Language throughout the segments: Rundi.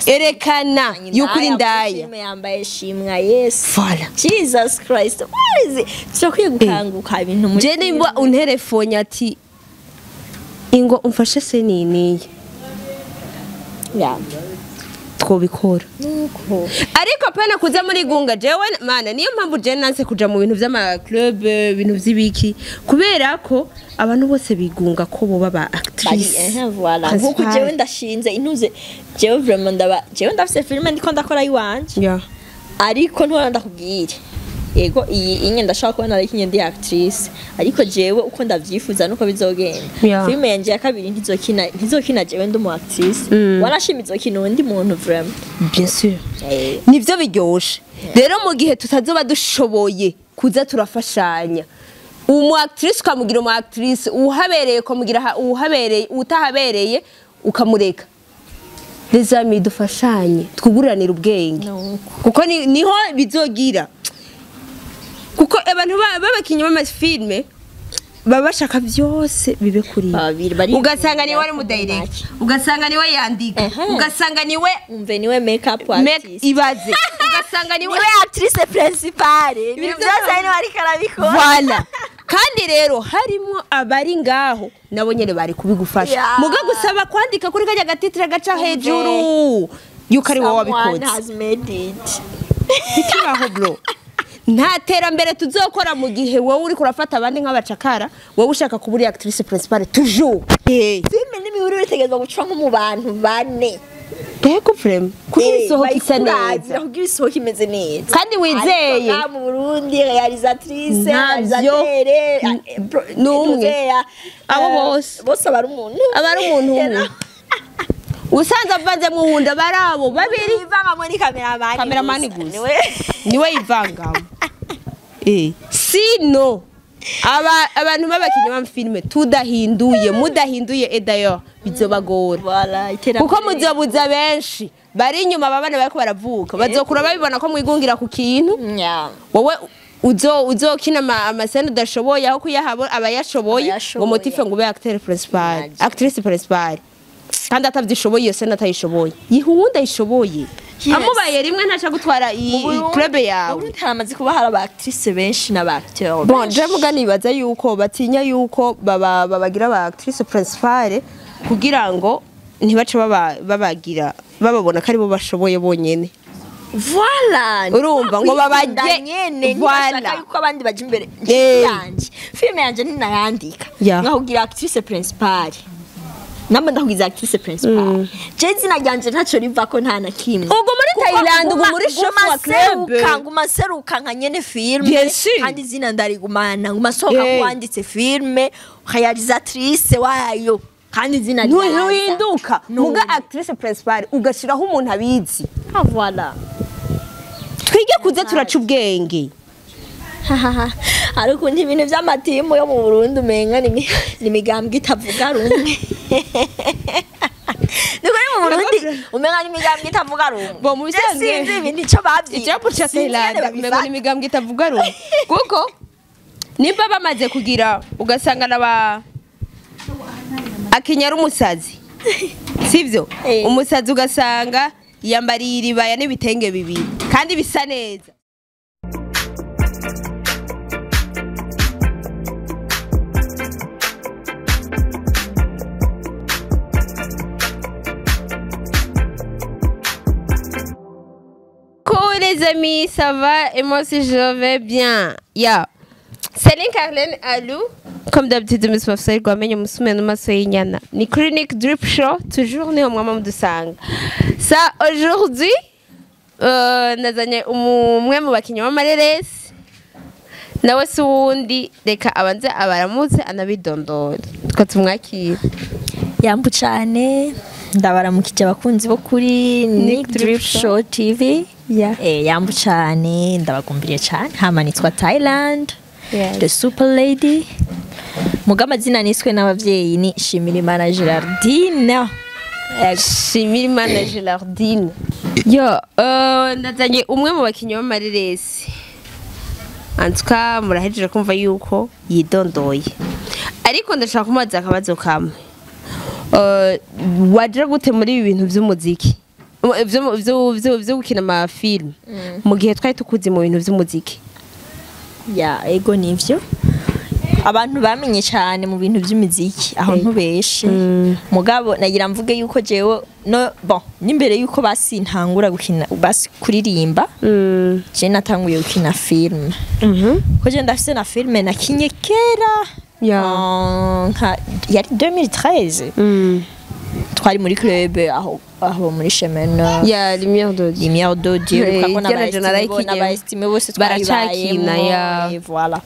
Erekana yuko uri indaya. Filime yambaye shimwa Yesu. Voilà. Jesus Christ, what is it? Turakwiye gukanguka ibintu muri Je nimba unterefonye ati ingo umfashe se niniye, Yeah. twobikora. Nuko Ariko pana kuza muri gunga, jewe mana niyo mpamvu je nanse kuja mu bintu vy'ama club, ibintu vy'ibiki, kubera ko abantu bose bigunga ko boba ba bari actrice. ehe, voilà, nkuko Principale. jewe ndashinze intuze, jewe vraiment ndaba jewe ndafise filime ndiko ndakora iwanje, ariko ntwara ndakubwire yego iyi inye ndashaka kubona ariko inye ndi actrice, ariko jewe uko ndavyifuza nuko bizogenda. Filime yanje ya kabiri ntizokina jewe ndi umu actrice, wanashima izokina undi muntu vraiment. Bien sûr. Nivyo biryoshe rero mu gihe tutazoba dushoboye kuza turafashanya, umu actrice ukamugira umu actrice, uhabereye ukamugira uhabereye, utahabereye ukamureka. Les amis, dufashanye, twuguranire ubwenge. Nuko. Kuko niho bizogira, kuko abantu b'abakinyi b'amafilme baba bashaka byose bibe kuri bo. Babiri bari Ugasanga niwe ari mu direct, ugasanga niwe yandika, ugasanga niwe umve niwe makeup make artist, ibaze, ugasanga niwe niwe actrice principale, Ibintu ibintu byose niwe ariko arabikora. Voilà. Kandi rero harimo abari ngaho nabo nyene bari kubigufasha, muga gusaba kwandika kuri kajya gatitire gaca hejuru yuko ari wowe Someone wabikoze. has made it. Ntikibaho bro, nta terambere tuzokora mu gihe wowe uriko urafata abandi nk'abacakara, wowe ushaka kuba uri actrice principale toujours. Filime n'imibiri bitegerezwa guca nko mu bantu bane. Mbega vraiment, kugira isohoka isa bayikurazira neza kugira isohoke imeze neza kandi wizeye. Ariko ngaha mu Burundi réalisatrice, Ntavyo. réalisateur, N'umwe. ntuzeya, Abo bose. Bose aba ari umuntu. Aba ari umuntu umwe usanze avanzemwo uwundi, aba ari abo babiri. Ivangamo ni cameraman. Cameraman gusa. Niwe. Niwe yivangamo. Sino abantu b'abakinnyi b'amafilime tudahinduye, mudahinduye edayo bizobagora. Voilà, iterambere. Kuko muzobuza benshi bari inyuma, abana bariko baravuka bazokura babibona ko mwigungira ku kintu. Wowe uzokina amascene udashoboye, aho kuyaha abayashoboye ngo Abayashoboye. motive ngo ube acteur principal, Imagine. actrice principal, kandi atavyishoboye, iyo scene atayishoboye, yiha uwundi ayishoboye. Amubaye rimwe ntaca gutwara iyi club yawe. Uburundi haramaze kuba hari aba actrice benshi n'aba acteur Bon, benshi. je muga nibaza yuko batinya yuko baba babagira ba actrice principale kugira ngo ntibace babagira bababona ko aribo bashoboye bonyene. Voilà. Urumva ngo babajye- Kwikunda nyene, Voilà. ntibashaka yuko abandi baja imbere. Yanje filime yanje ninayandika nkakugira actrice principale, namba ndakugiza actrice principale, je izina ryanje ntaco rivako, nta na kimwe. Ubwo muri Kuko Thailand, ubu muri chef nguma wa club. seruka, nguma seruka nka nyene filme. Bien sûr. Kandi izina ndarigumana, nguma sohoka kuwanditse filme, réalisatrice wayo, kandi izina ryaza. Ntuhinduka. Muga actrice principale ugashiraho umuntu abizi. Ah, voilà. Twige kuza turaca ubwenge. Hari ukuntu ibintu by'amatimu yo mu Burundi umenga ni imigambwe itavuga rumwe. Ni ukuri mu Burundi umenga ni imigambwe itavuga rumwe. Bo, mu Je bisanzwe- sinzi ibintu ico bavyize. Icapu ca Sinzi ingene Thailand babifata. umengo ni imigambwe itavuga rumwe, kuko nimba bamaze kugira ugasanga naba akinya ari umusazi, sivyo? Umusazi ugasanga yambariye iribaya n'ibitenge bibiri kandi bisa neza. Coucou les amis, ça va? Et moi aussi je vais bien. Yeah. Céline Carlene Alou, comme d'habitude, Miss Mafsai Gwamenye Musume no y'inyana. Ni Clinic Drip Show, toujours ni umwama mudusanga. Ça aujourd'hui, nazanye umwe mu bakinyi b'amareresi, nawe si uwundi, reka abanze abaramutse anabidondora. Twa tumwakira. Yambu cane, ndabaramukije abakunzi bo kuri Nick Drip Show TV. Yambu cane, ndabagumbiriye cane. Hama nitwa Thailand. The Super Lady. Muga amazina niswe n'abavyeyi ni Shimirimana Gerardine. Shimirimana Gerardine. Yo, ndazanye umwe mu bakinyi b'amareresi. En tout cas, murahejeje kumva yuko yidondoye. Ariko ndashaka kumubaza akabazo kamwe. Waje gute muri ibi bintu vy'umuziki? Vyo gukina ama film mu gihe twari tukuzi mu bintu vy'umuziki. Ya, ego, nivyo, abantu bamenye cyane mu bintu by'imiziki, aho ntubeshe. Mugabo nagira mvuge yuko jewe no bon n'imbere yuko basi ntangura gukina, basi kuririmba, je natanguye gukina film, ko je ndafise na film nakinye kera. Nka yari 2013, twari muri club aho muri chemin Ya, Lumière de Dieu. Lumière de Dieu. Irya na je narayikinye. N'aba bose Baracakina, twaribayemwo, ya. Voilà,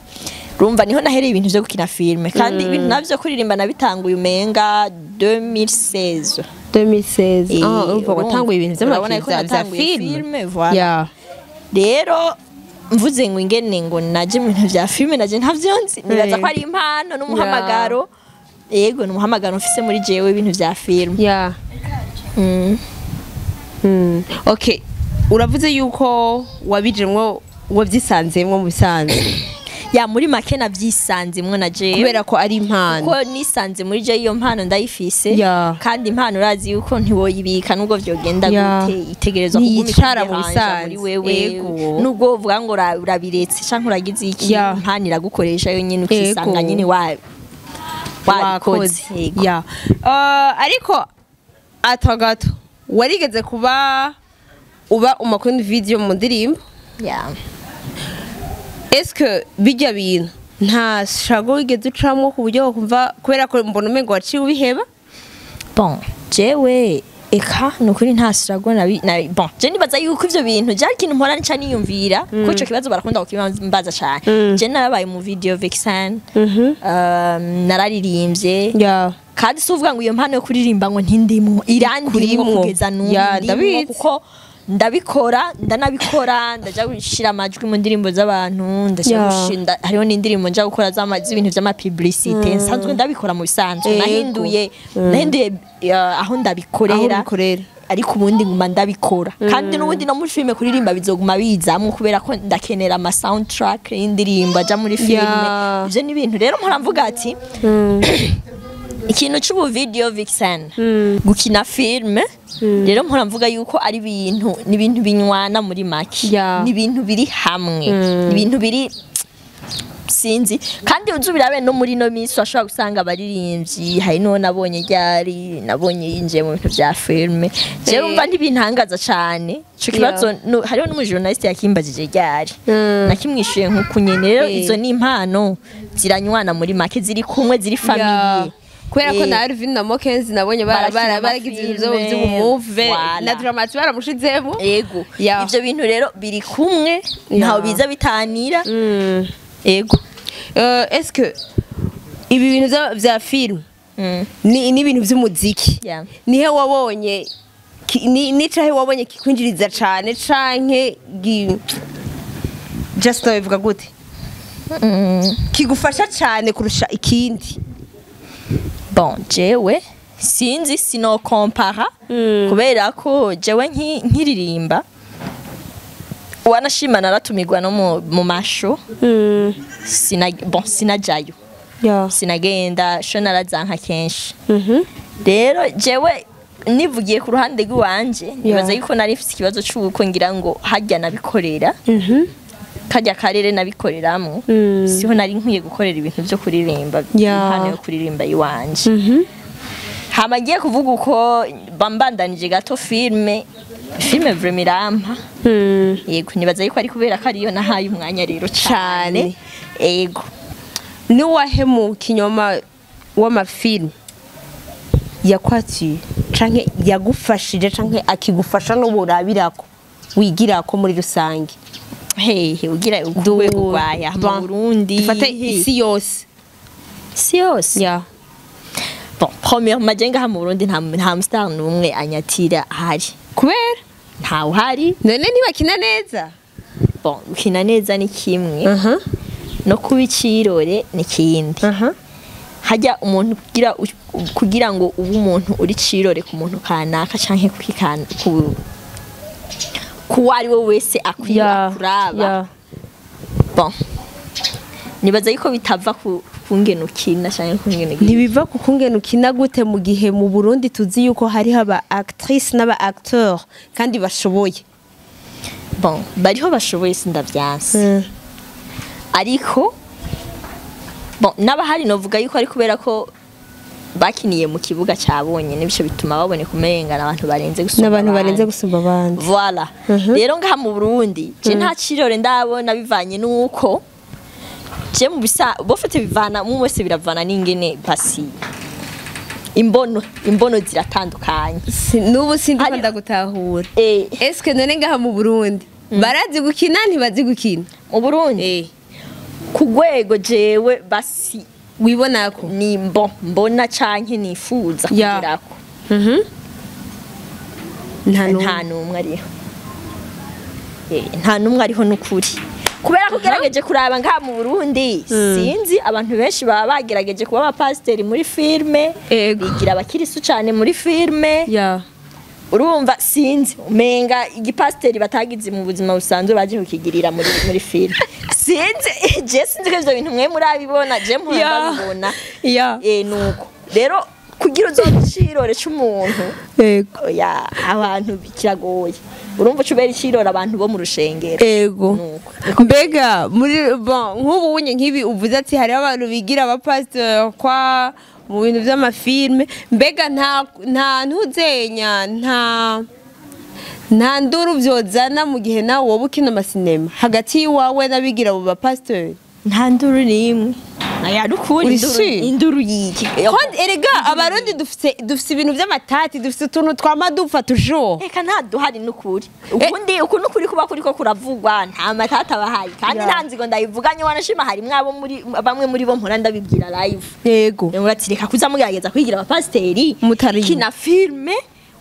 urumva niho nahereye ibintu vyo gukina film, kandi ibintu navyo kuririmba nabitanguye umenga 2016. 2016. Ah, urumva watanguye ibintu Urabona ko vy'amakina vya natanguye film. filme, voilà. Rero mvuze ngo ingene ngo naje mu bintu vya film, naje ntavyo nzi, nibaza ko ari impano n'umuhamagaro. Yego, ni umuhamagaro mfise muri jewe, ibintu vya film. Okay, uravuze yuko wabijemwo, wabyisanzemwo mu bisanzwe. Ya, muri make navyisanzemwo na jewe. Kubera ko ari impano. Kuko nisanze muri je iyo mpano ndayifise. Kandi impano urazi yuko ntiwoyibika nubwo vyogenda gute, itegerezwa kuguma Ntiyicara mu ikugehanja muri bisanzwe. wewe. Nubwo uvuga ngo urabiretse canke uragize iki, impano iragukoresha yo nyene, ukisanga nyene wa wabikoze. Yego. Ya. Ariko atagato warigeze kuba uba umakunda video mu ndirimbo. Est-ce que bijya bintu nta shago wigeze ucamwo ku buryo wakumva, kubera ko mbona umengo waciye ubiheba? Bon, jewe eka nukuri nta struggle na bon, je nibaza yuko ivyo bintu byari ikintu mpora nca niyumvira, ko ico kibazo barakunda kukimbaza cane. Je narabaye mu video vixen, nararirimbye, kandi si uvuga ngo iyo mpano yo kuririmba ngo ntindimwo, irandimwo. Kurimwo. Kugeza n'ubu Ya, ndimwo, ndabizi. kuko ndabikora, ndanabikora, ndaja gushira amajwi mu ndirimbo z'abantu, ndaja hariho n'indirimbo nja gukora z'ibintu vy'amapublicité, nsanzwe ndabikora mu bisanzwe. Nahinduye aho Aho ndabikorera, ubikorera. Ariko ubundi nguma ndabikora, kandi n'ubundi no muri filime kuririmba bizoguma bizamwo, kubera ko ndakenera ama soundtrack y'indirimbo aja muri filime. Ivyo ni ibintu rero mpora mvuga ati ikintu c'ubu video vixen, gukina filme, rero mpora mvuga yuko ari ibintu, ni ibintu binywana muri make. Ni ibintu biri hamwe, ni ibintu biri, sinzi, kandi uzi ubirabe no muri no minsi washobora gusanga abaririmbyi, hari n'uwo nabonye ryari, nabonye yinjiye mu bintu vya filme. Jewe umva ntibintangaza cane ico kibazo. Hariho n'umujournaliste yakimbajije ryari, nakimwishuye nk'uku nyene. Rero izo ni impano ziranywana muri make, ziri kumwe, ziri familier. Kubera ko na Alvin na Mokenzi nabonye Barakina baragize ibintu amafilme, by'ubumuve voilà. na Dramati baramushizemo. Ego, ivyo bintu rero biri kumwe, ntaho biza bitanira. Ego. Est-ce que ibi bintu vya film ni n'ibintu vy'umuziki, nihe wabonye ni cahe wabonye kikwinjiriza cane, canke just bivuga gute, kigufasha cane kurusha ikindi? Bon, jewe sinzi, sino compara, kubera ko jewe nkiririmba wanashima naratumirwa no mu masho, sina bon sinajayo, sinagenda sho, narazanka kenshi. Rero jewe nivugiye ku ruhande rw'iwanje, nibaza yuko nari mfise ikibazo c'uko ngira ngo harya nabikorera, karya karere nabikoreramwo, siho nari nkwiye gukorera ibintu vyo kuririmba, impano yo kuririmba iwanje. Hama ngiye kuvuga uko bambandanije gato, filme vraiment irampa. Yego, nibaza yuko ari kubera ko ariyo nahaye umwanya rero cane. Cane. Yego. Niwahe mu kinyoma w'amafilm yakwatiye canke yagufashije canke akigufasha n'uburabirako, wigirako muri rusange? Hehe, ugira urwego rwaya mu Bon, Burundi? Dufate isi yose. Isi yose? Bon, premièrement, je ngaha mu Burundi nta star n'umwe anyatira ahari. Kubera? Ntawe uhari. None ntibakina neza? Bon, gukina neza ni kimwe, no kuba icirore ni kindi. Hajya umuntu kugira ngo ube umuntu uri cirore ku muntu kanaka canke ku kuwo ari we wese akwiye akuraba, bon, nibaza yuko bitava ku kungena ukina canke kungena ugira. Ntibiva ku kungena ukina gute mu gihe mu Burundi tuzi yuko hariho aba actrice n'aba acteur kandi bashoboye? Bon, bariho bashoboye, sindavyanse, ariko bon, n'abahari novuga yuko ari kubera ko bakiniye mu kibuga cabonye, nibyo bituma baboneka umenga abantu barenze gusumba n'abantu barenze abandi. Gusumba abandi. Voilà. Rero ngaha mu Burundi je nta cirore ndabona, bivanye nuko je mu bisa bofite bivana mu wese, biravana n'ingene basi imbono ziratandukanye. N'ubu sindi ko ndagutahura. Eske none ngaha mu Burundi barazi gukina, ntibazi gukina? Mu Burundi, ku rwego jewe basi wibonako, ni mbona canke nifuza kugerako, nta n'umwe. Nta n'umwe ariho. Nta n'umwe ariho n'ukuri, kubera ko ugerageje kuraba ngaha mu Burundi, sinzi, abantu benshi baba bagerageje kuba abapasiteri muri filme, bigira abakirisu cane muri filme. Urumva, sinzi, umenga igipasiteri batagize mu buzima busanzwe baje kukigirira muri filme. Sinzi, je sinzi ko ivyo bintu mwe murabibona, je mpora ndabibona. Nuko rero kugira uzobe icirore c'umuntu, oya, abantu kiragoye. Urumva, ucubera icirore abantu bo mu rushengero. Nuko. Mbega muri bon, nk'ubu unye nk'ibi uvuze ati hariho abantu bigira abapasiteri kwa mu bintu by'amafilme, mbega nta ntuzenya, nta nduru vyozana mu gihe nawe woba ukina amasinema hagati y'iwawe n'abigira abo bapasiteri? Nta nduru n'imwe, aya nukuri. Uri Induru, sûr? induru yiki? Kandi erega abarundi dufise ibintu vy'amatati, dufise utuntu twama dupfa toujours. Eka, nta duhari nukuri. Ukundi uku nukuri kuba kuriko kuravugwa, nta matata bahari kandi. Nta nzigo ndayivuganye, wanashima harimwo abo muri bamwe muri bo mpora ndabibwira live. Ngo ati reka kuza mugerageza kwigira abapasiteri Mutari. Kina filme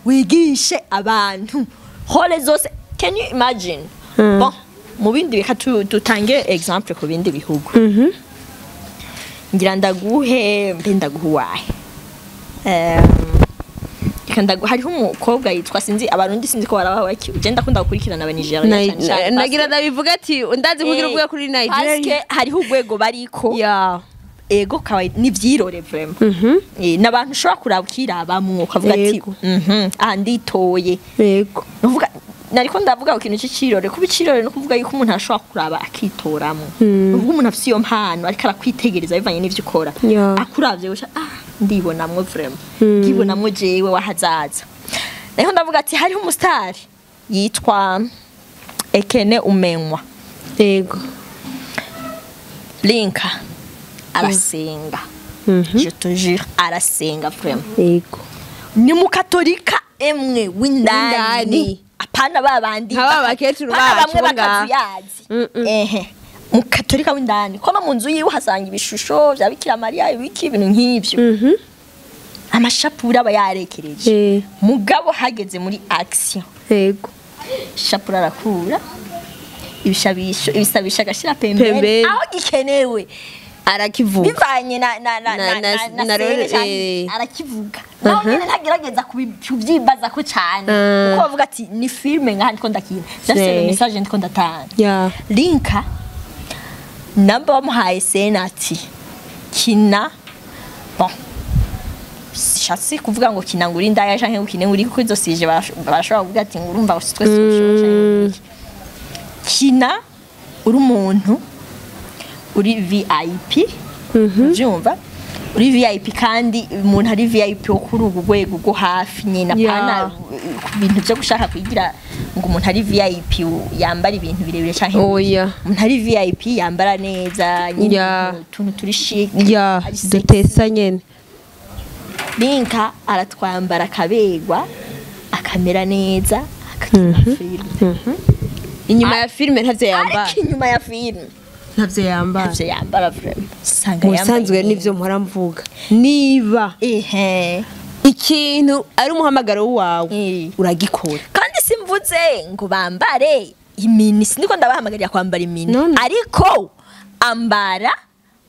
wigishe abantu hole zose. Can you imagine? Bon, mu bindi reka dutange exemple ku bindi bihugu. Ngira ndaguhe, mbe ndaguhe uwahe? Reka ndaguhe, hariho umukobwa yitwa, sinzi, abarundi sinzi ko barabaho baki, je ndakunda gukurikirana abanigeria cyane cyane. Nagira ndabivuga ati ndazi kugira uvuga kuri Nigeria. Parce que hariho urwego bariko. Ego, kawaida ni vyirore vraiment. N'abantu ushobora kuraba ukirabamwo ukavuga ati aha nditoye. Nuvuga nariko ndavuga ku kintu c'icirore, kuba icirore no kuvuga yuko umuntu ashobora kuraba akitoramwo. Nuvuga umuntu afise iyo mpano ariko arakwitegereza bivanye n'ivyo ukora, akuravye gusa, ah, ndibonamwo vraiment, ndibonamwo jewe wahazaza. Nariko ndavuga ati hariho umusitari yitwa Ekene Umenwa. Linka arasenga. Je te jure, arasenga vraiment. Ni mukatolika emwe w'indani. W'indani. Apana ba bandi Nka ba bakecuru apana bacu bamwe bo ngaha. bakazuyazi. Ehe, mukatolika w'indani, ko no mu nzu yiwe uhasanga ibishusho vya Bikira Mariya, ibiki, ibintu nk'ivyo, amashapure aba yarekereje. Mugabo hageze muri action, shapure arakura, ibishabisho, ibisabisho agashira pembeni. Pembeni. Aho gikenewe Arakivuga. Bivanye na na na scène canke arakivuga naho nyene ntagerageza kubyimbaza ko cane, kuko bavuga ati ni filme ngaha ndiko ndakina, ndafise message ndiko ndatanga. Linka namba bamuhaye scène ati kina, bon, shatse kuvuga ngo kina ngo uri indaya canke ngo ukine ngo uri, kuko izo sije barashobora kuvuga ati ngo urumva twese twoshoboye canke iki. Kina uri umuntu uri VIP, ubyumva, uri VIP, kandi umuntu ari VIP wo kuri ubu rwego rwo hafi nyine, apana ku bintu byo gushaka kwigira ngo umuntu ari VIP yambara ibintu birebire canke Oya. umuntu ari VIP yambara neza nyine, utuntu turi chic, ari sexy. Dutesa nyene. Linka aratwambara akaberwa, akamera neza, akakina filime. Inyuma ya filime ntavyo yambara. Ariko inyuma ya filime Ntavyo yambara. Ntavyo yambara vraiment, usanga Mu bisanzwe yambaye nivyo mpora mvuga, niba ikintu ari umuhamagaro wawe, uragikora. Kandi simvuze ngo bambare imini, siniko ndabahamagarira kwambara imini. No, no. Ariko ambara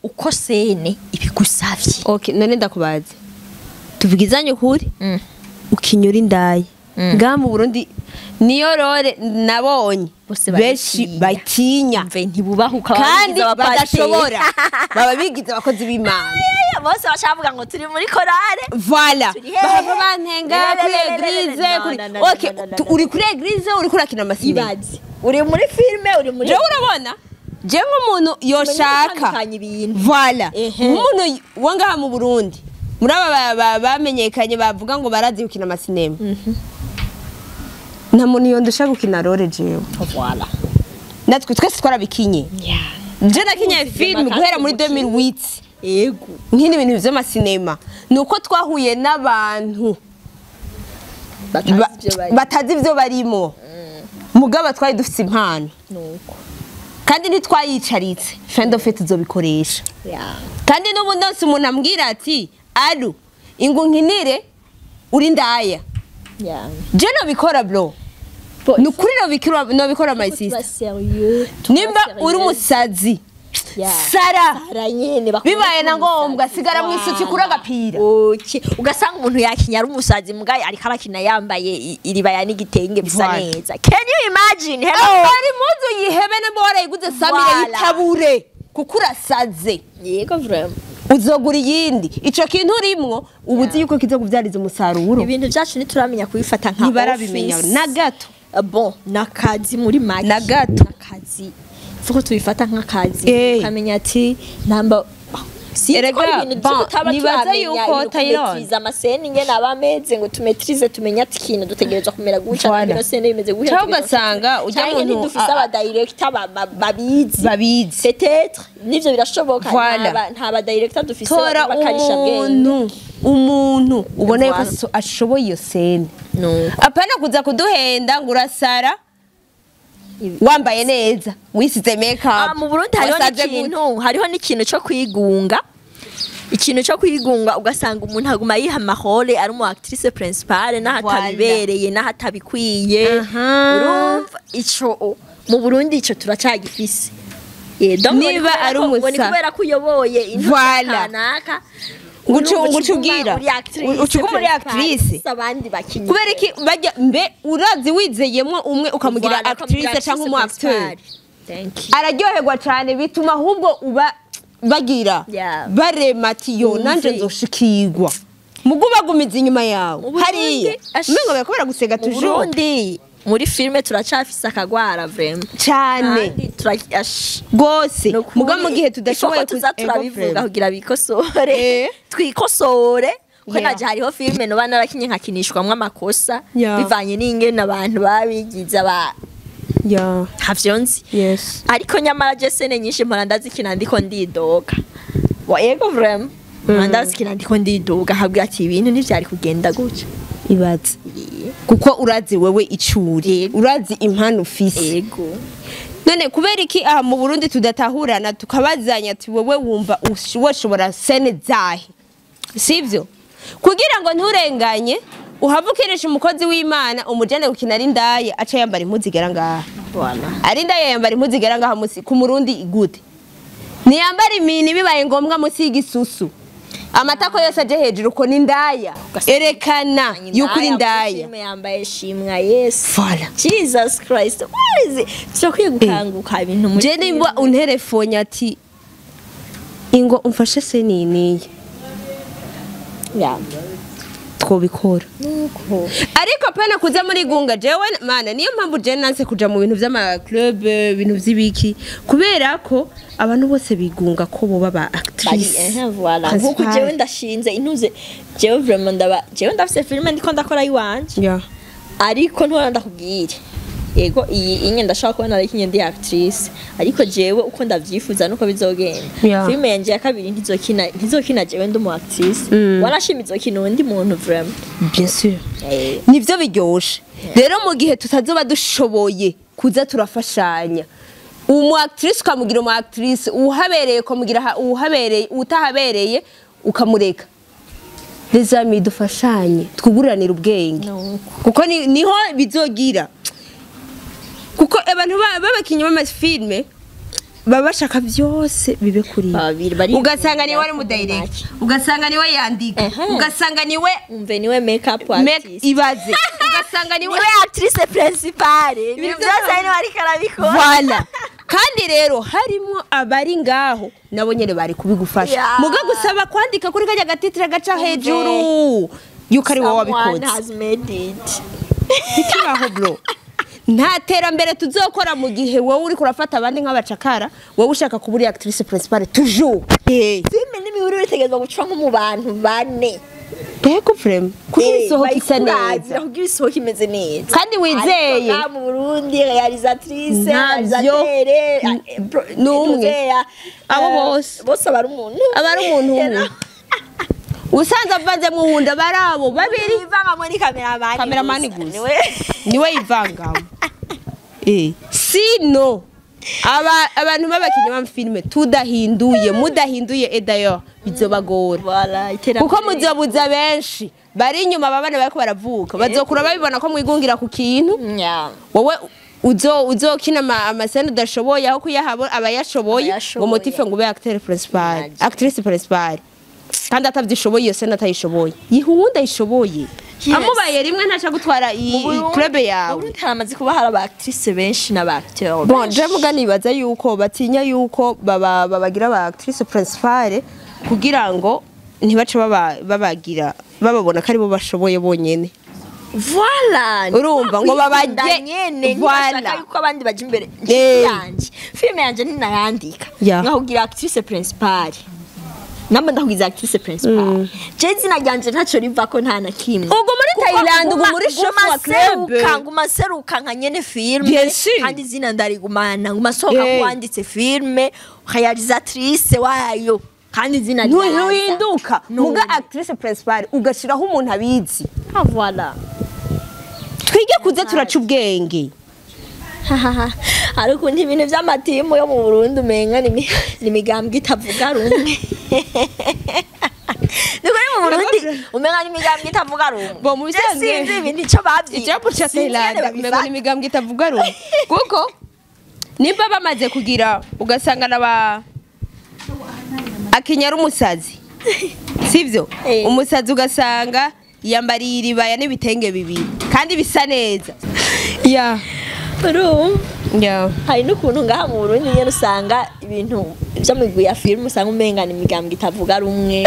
uko scène ibigusavye. Okay, none ndakubaze, tuvugizanye ukuri, ukinyura indaya. Ngaha mu Burundi niyo role nabonye Bose benshi baratinya. batinya Mve ntibubahuka kandi babigize abapasiteri. Badashobora, baba bigize abakozi b'Imana. Bose bacavuga ngo turi muri korale. Voilà. Turi hehe? Bahava bantenga kuri église, kuri No, no, no, okay, no, no, no, uri kuri église, uri kurakina amasinema. Ibaze uri muri filime, uri muri Jewe urabona, je nk'umuntu yoshaka gutandukanya ibintu. Voilà. Nk'umuntu wo ngaha mu Burundi, muri aba bamenyekanye bavuga ngo barazi gukina amasinema, nta muntu yondusha gukina role jewe. Voilà. Natwe twese twarabikinye. Je nakinye film guhera muri 2008. Nk'ini ibintu vy'amasinema ni uko twahuye n'abantu Batazi ibyo bari. Batazi ivyo barimo, mugabo twari dufite impano Nuko kandi ntitwayicaritse. Fin de fait tuzobikoresha. Kandi n'ubu ndose umuntu ambwira ati: "Aru ingu nkinire uri ndaya," je nobikora, bro. Ni ukuri nobikora, my Tuba sister. sérieux, tuba Nimba uri sérieux. umusazi, sara. Sara nyene, bakunda Bibaye na kuba ngombwa, umusazi. sigara mw'isuti kuri agapira. Okay. Ugasanga umuntu yakinya ari umusazi, mugaye ariko arakina yambaye iribaya n'igitenge bisa Voilà. neza. Can you imagine? Hello. Bari muzu yihebe nimba warayiguze samire, Voilà. yitabure kuko urasaze. Yego, vraiment. Uzogura iyindi. Ico kintu urimwo uba uzi yuko kiza kuvyariza umusaruro. Ibintu byacu ntituramenya kubifata nka Ntibarabimenya office. na gato. Bon, nakazi muri make. Na gato. Nakazi, fuko tubifata nk'akazi, ukamenya ati namba sinzi ko Erega, ari ibintu bon, tutaba nibaza turamenya, yuko ibintu Tayron. kumetiriza ama scène ingene aba ameze, ngo tumetirize, tumenye ati ikintu dutegerezwa kumera gutya, Voilà. ino scène bimeze gutya. Cyangwa ugasanga ujya Canke muntu ntidufise aba director babizi. Babizi. Peut-être nivyo birashoboka. Voilà. Nta ba director dufise Tora bakarisha bwenge. umuntu ubona yuko Voilà. ashoboye iyo scène, Nuko. apana kuza kuduhenda ngo urasara wambaye neza, wisize make up. Ah, mu Burundi hariho Wasaze gute. n'ikintu, hariho n'ikintu cyo kwigunga, ikintu cyo kwigunga, ugasanga umuntu aguma yiha ama rôle ari umu actrice principale n'aho Voilà. atabibereye, n'aho atabikwiye. Urumva ico mu Burundi ico turacagifise. Donc ngo ni Niba kubera ari ngo ni umusa. kubera ko uyoboye intuza Voilà. kanaka, Ngucu urumva ngucu ucuguma ubwira. uri actrice Ucuguma uri principale, actrice. ufise abandi bakinyi. Kubera iki bajya mbe urazi wizeyemwo umwe ukamugira Voilà, ukamugira actrice cyangwa umu acteur, principale. Thank you. Araryoherwa cyane, bituma ahubwo uba bagira barema ati: "Yo, nanje nzoshikirwa." Mugu bagumiza inyuma yawe Mu Burundi, hariya, umengo bariko baragusega mu toujours. Burundi muri filime turacafise akagwara, vraiment. Cyane. Kandi Rwose. Nukuri, Muga mu gihe tudashoboye ifoko tuza Ego, turabivuga vraiment. kugira bikosore, twikosore, ko naje hariho filime noba narakinye nkakinishwamwo amakosa bivanye n'ingene abantu babigize aba ntavyo nzi. Ariko nyamara je scène nyinshi mpora ndazikina ndiko ndidoga. Wa yego, vraiment, mpora ndazikina ndiko ndidoga, habwira ati ibintu ntivyari kugenda gutya. Ibaze, kuko urazi wewe icuri, urazi impano ufise. None kubera iki aha mu Burundi tudatahurana, tukabazanya ati: "Wowe wumva woshobora scène zahe?" Sivyo? Kugira ngo nturenganye, uhave ukirisha umukozi w'Imana, umujane gukina ari indaya, aca yambara impuzu igera ngaha. Voilà. Ari indaya, yambara impuzu igera ngaha musi ku Murundi gute? Ntiyambara imini, bibaye ngombwa musi y'igisusu, amatako yose aje hejuru, ko ni indaya. Erekana yuko uri indaya. Filime yambaye shimwa Yesu. Voilà. Jesus Christ, what is it? Turakwiye gukanguka ibintu muri Je nimba unterefonye ati: "Ingo umfashe scène iyi niyi," twobikora. Nuko. Ariko pana kuza muri gunga. Jewe mana, niyo mpamvu je nanse kuja mu bintu vy'ama club, ibintu vy'ibiki, kubera ko abantu bose bigunga ko boba ba Bari actrice ehe, voilà, nkuko principale. jewe ndashinze intuze, jewe vraiment ndaba jewe ndafise filime ndiko ndakora iwanje, ariko ntubona ndakubwire, yego, iyi inye ndashaka kuba narakinye ndi actrice, ariko jewe uko ndavyifuza nuko bizogenda, filime yanje ya kabiri ntizokina jewe ndi umu actrice. Wanashima izokina uwundi muntu, vraiment. Bien sûr. Nivyo biryoshe. Rero mu gihe tutazoba dushoboye kuza turafashanya, umu actrice ukamugira umu actrice, uhabereye ukamugira uhabereye, utahabereye ukamureka. Les amis, dufashanye, twuguranire ubwenge. Nuko. Kuko niho bizogira, kuko abantu b'abakinyi b'amafilme Baba bashaka byose bibe kuri bo. Babiri bari Ugasanga niwe ari mu direct, ugasanga niwe yandika, ugasanga niwe umve, niwe makeup make artist, ibaze, ugasanga niwe niwe actrice principale, Ibintu ibintu byose byose niwe ariko arabikora. Voilà. Kandi rero harimo abari ngaho nabo nyene bari kubigufasha, muga gusaba kwandika kuri kajya ga titre gaca hejuru yuko ari wowe Someone wabikoze. has made it. Ntikibaho bro, nta terambere tuzokora mu gihe wowe uri kurafata abandi nk'abacakara, wowe ushaka kuba uri actrice principale toujours. Filime n'imibiri bitegerezwa guca nko mu bantu bane. Ego, vraiment, kugira isohoka isa Bayikurazira neza. Kugira isohoka imeze neza. Kandi wizeye. Ariko ngaha mu Burundi, réalisatrice, Ntabyo. réalisateur, N'umwe. ntuzeya, Abo bose. Bose aba ari umuntu. Aba ari umuntu umwe, usanze avanzemo uwundi aba ari abo babiri. Yivangamo ni cameraman. Cameraman gusa. Niwe. Niwe yivangamo. Sino abantu b'abakinnyi b'amafilime tudahinduye, mudahinduye, edayo bizobagora. Voilà, iterambere. Kuko muzobuza benshi bari inyuma, babana bariko baravuka bazokura babibona ko mwigungira ku kintu. Wowe uzokina ama scènes udashoboye, aho kuyaha abayashoboye, ngo Abayashoboye. motif ngo ube acteur principal, Imagine. actrice principal, kandi atavyishoboye, iyo scène atayishoboye, yiha uwundi ayishoboye. Amubaye rimwe ntaca gutwara Mu Burundi- club Mu yawe. Burundi haramaze kuba hari aba actrice benshi n'aba acteur Bon, benshi. je muga nibaza yuko batinya yuko baba babagira aba actrice principale kugira ngo ntibace babagira bababona ko aribo bashoboye bonyene. Voilà. Urumva, ngo Kwikunda babajye- nyene Voilà. ntibashaka yuko abandi baja imbere. Yanje, filime yanje ntinayandika nkahugira actrice principale, namba ndahugiza actrice principale, je izina ryanje ntaco rivako, nta na kimwe. Ubwo muri Kuko Thailand, ubwo muri nguma chef wa club. seruka, nguma seruka nka nyene filme. Bien sûr. Kandi izina ndarigumana, nguma sohoka kuwanditse filme, réalisatrice wayo, kandi izina ryaza. Ntuhinduka. No. Muga actrice principale ugashiraho umuntu abizi. Ah, voilà. Twige kuza turaca ubwenge. Hari ukuntu ibintu by'amatimu yo mu Burundi umenga ni imigambwe itavuga rumwe. Ni kuri mu Burundi umenga ni imigambwe itavuga rumwe. Bo, mu Je bisanzwe- sinzi ibintu ico bavyize. Ijambo ca Sinzi ingene Thailand babifata. umengo ni imigambwe itavuga rumwe, kuko nimba bamaze kugira ugasanga naba akinya ari umusazi, sivyo? Umusazi ugasanga yambariye iribaya n'ibitenge bibiri kandi bisa neza ya. Urumva, Ya. hari n'ukuntu ngaha mu Burundi nyene usanga ibintu vy'amigwi ya filime usanga umenga ni imigambwe itavuga rumwe,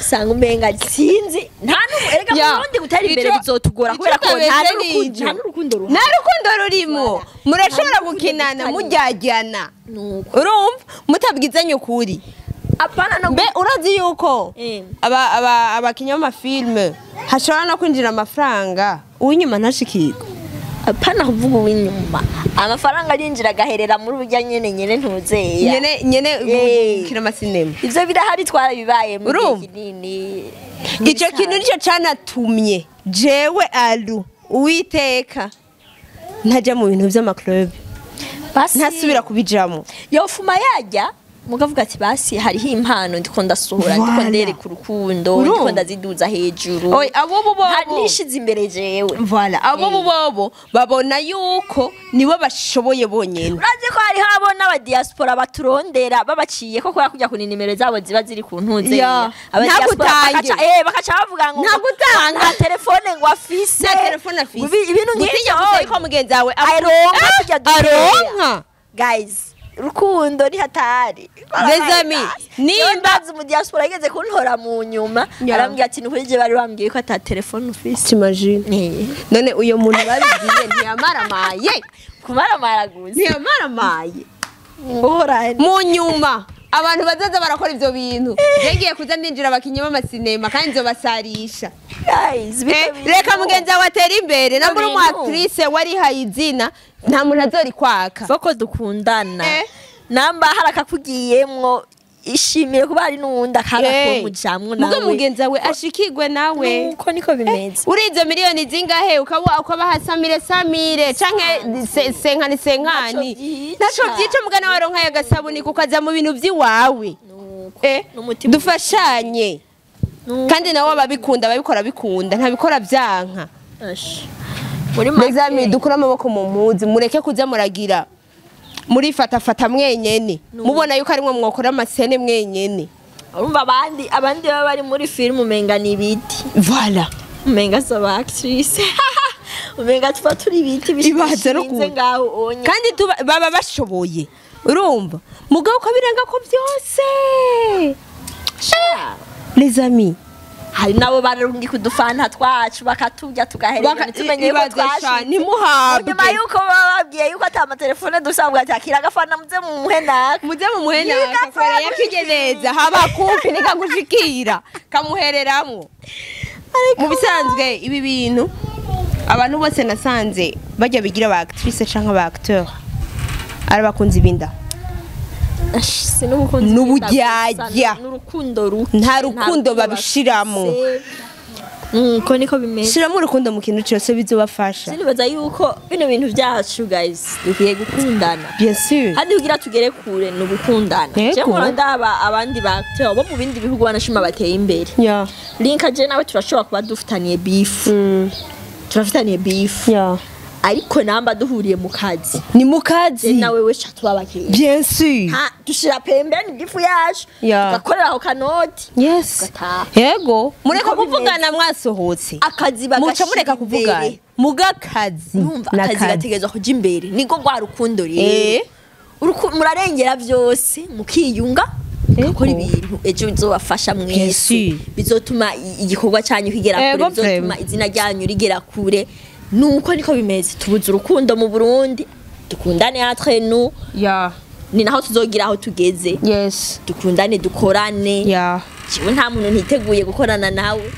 usanga umenga sinzi nta n'umwe. Erega mu Burundi gutera imbere bizotugora kubera ko nta n'urukundo, nta n'urukundo ruhari. Nta rukundo rurimo. Murashobora Nta n'urukundo gukinana rutari. mujyajyana. Nuko. Urumva mutabwizanye ukuri. Apana no Mbe urazi yuko aba abakinnyi b'amafilme hashobora no kwinjira amafaranga uw'inyuma ntashikirwe? Apana kuvuga uw'inyuma, amafaranga arinjira agaherera muri burya nyene nyene ntuzeya. Nyene nyene gukina amasinema. Ivyo birahari, twarabibaye mu gihe Urumva? kinini. Icyo kintu nicyo canatumye jewe alu Uwiteka ntajya mu bintu by'ama club, Basi ntasubira kubijamo. Yofuma yajya mukavuga ati basi hariho impano ndiko ndasohora, ndiko Voilà. ndereka urukundo, Urumva? ndiko ndaziduza hejuru. Oya, abo bo Nta- bobo nishize imbere jewe. Voilà, abo bo bobo babona yuko nibo bashoboye bonyene. Urazi ko hariho abo n'abadiaspora baturondera babaciye ko kubera kujya ku nimero zabo ziba ziri ku ntuze. Ntagutange. Bakaca bavuga ngo Ntagutange. Nta telefone ngo afise. Nta telefone afise. Ibintu Gutinya nk'ivyo. gusa yuko mugenzi wawe Aronka tujya dukeya. Aronka. Guys, rukundo ni hatari. Les amis, nimba- ndazi mu diaspora yigeze kuntora mu nyuma, arambwira ati ni je bari bambwiye ko ata telefone ufise. T'imagines? None uyo muntu babibwiye ntiyamaramaye? Kumaramara gusa. Ntiyamaramaye? Ngorane. Mu nyuma abantu bazaza barakora ivyo bintu, ngiye kuza ndinjira abakinyi b'amasinema kandi nzobasarisha. Guys, Reka mugenzi wawe atere imbere, nambura umu bintu. actrice warihaye izina, nta muntu azorikwaka. Foko dukundana. Namba hari akakugiyemwo, ishimire kuba hari n'uwundi akarakujamwo Muga nawe. mugenzi wawe ashikirwe nawe. Nuko niko bimeze. Uri izo miliyoni zingahe ukaba ukabaha samire samire canke senkani senkani? Ntaco vyica. Ntaco vyica, mugana waronka agasabuni kukaza mu bintu vy'iwawe. Nuko. N'umutima. Dufashanye. Nuko. Kandi nawe ababikunda ababikora bikunda, ntabikora vyanka. Ash. Muri Les amis, make dukure amaboko mu mpuzu, mureke kuza muragira Murifatafata mwenyene, mubona yuko arimwe mwokora ama scènes mwenyene. Urumva abandi baba bari muri filime umenga ni ibiti. Voilà. Umenga si aba actrice, umenga tuba turi ibiti Ibaze no bishinze ngaho onye. Kandi baba bashoboye, urumva, mugabo uko birenga ko byose, les amis. Hari nabo barungika udufanta twacu bakaturya, tugahereza, ntitumenye yuko Ibaze sha, twashitse. ntimuhabwe. Nyuma yuko baba babwiye yuko ata amatelefone dusabwa, ati akira agafana muze mumuhe naka. Muze mumuhe Yiga naka kubera yakigeneza haba kumpi nikagushikira kamuhereramwo. Mu bisanzwe ibi bintu abantu bose nasanze bajya bigira aba actrice canke aba acteur ari abakunzi b'inda. Si n'ubukunzi. N'uburyarya. N'urukundo ruke. Nta rukundo babishiramo. Nuko niko bimeze. Shiramo urukundo mu kintu cyose, bizobafasha. Sinibaza yuko bino bintu byacu, guys, dukwiye gukundana. Bien sûr. Kandi kugira tugere kure ni ugukundana. Yego. Je mpora ndaba abandi ba acteur bo mu bindi bihugu banashima bateye imbere. Linka, je nawe turashobora kuba dufitaniye beef, turafitaniye beef, ariko namba duhuriye mu kazi, ni mu kazi, je nawe we sha tuba abagenzi. Bien sûr. Ha dushira pembeni beef yacu, tugakorera aho kanoti, tugataha. Yego, mureka Niko bimeze. kuvugana mwasohotse. Akazi muca bagashira mureka kuvugana imbere. mugakazi. Urumva, akazi gategerezwa kuja imbere, niko rwa rukundo rero. Murarengera vyose mukiyunga, mugakora ibintu ejo bizobafasha mwese, sûr. bizotuma igikorwa cyanyu kigera kure, bizotuma izina ryanyu rigera kure. Nuko niko bimeze. Tubuze urukundo mu Burundi. Dukundane entre nous, ni naho tuzogira aho tugeze. Dukundane, dukorane. Jewe nta muntu ntiteguye gukorana nawe.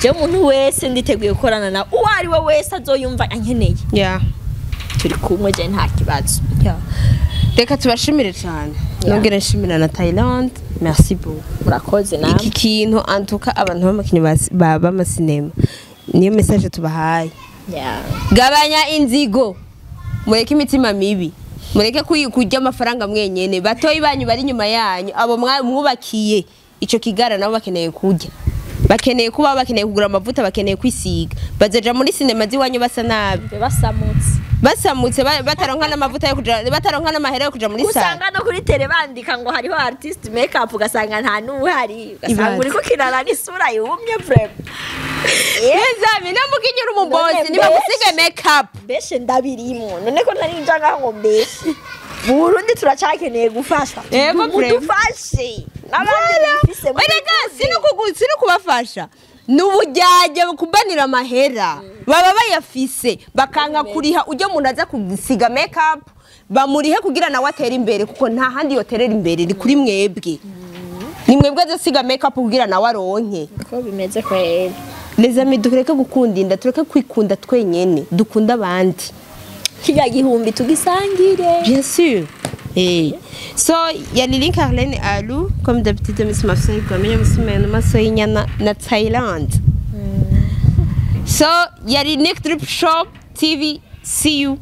Jewe umuntu wese nditeguye gukorana nawe, uwo ari we wese azoyumva ankeneye, turi kumwe, je nta kibazo. Reka tubashimire cyane. Nongere nshimira na Thailand, merci beaucoup. Murakoze namwe. Iki kintu antuka abantu b'amakinyi b'amasinema, niyo message tubahaye. Gabanya inzigo, mureke imitima mibi, mureke kurya amafaranga mwenyene. Batoyi banyu bari inyuma yanyu, abo mwubakiye ico kigara, nabo bakeneye kurya, bakeneye kuba, bakeneye kugura amavuta, bakeneye kwisiga. Bazoja muri sinema z'iwanyu basa nabi, Mbe basamutse, basamutse, bataronka n'amavuta yo kuja, bataronka n'amahera yo kuja muri salle. Usanga no kuri tele bandika ngo hariho artist makeup, ugasanga nta n'uhari, ugasanga Ibaze. uriko kirara n'isura yumye vraiment. Nezami namukinyura umubosi None nibamusige make up. Mbeshe ndabirimo, none ko nari nja ngaho ngo mbeshe. Mu Burundi turacakeneye gufashwa. Yego, vraiment. Mudufashe n'abandi bifise. Erega si no kubafasha, ni ubujyajya kubanira amahera baba bayafise, bakanga kuriha ujya muntu aza kugusiga make up, bamurihe kugira nawe atere imbere, kuko nta handi yoterera imbere, ni kuri mwebwe, ni mwebwe azasiga make up kugira nawe aronke. Ko bimeze kweli. Les amis, tureke gukunda inda, tureke kwikunda twenyene, dukunda abandi. Kirya gihumbi tugisangire. Bien sûr. Eh. So, yali Link Arlene Alou, comme d'habitude, Miss Mafsai, comme Musumeno Masoyinyana na Thailand. So, yali Nick Drip Shop TV. See you.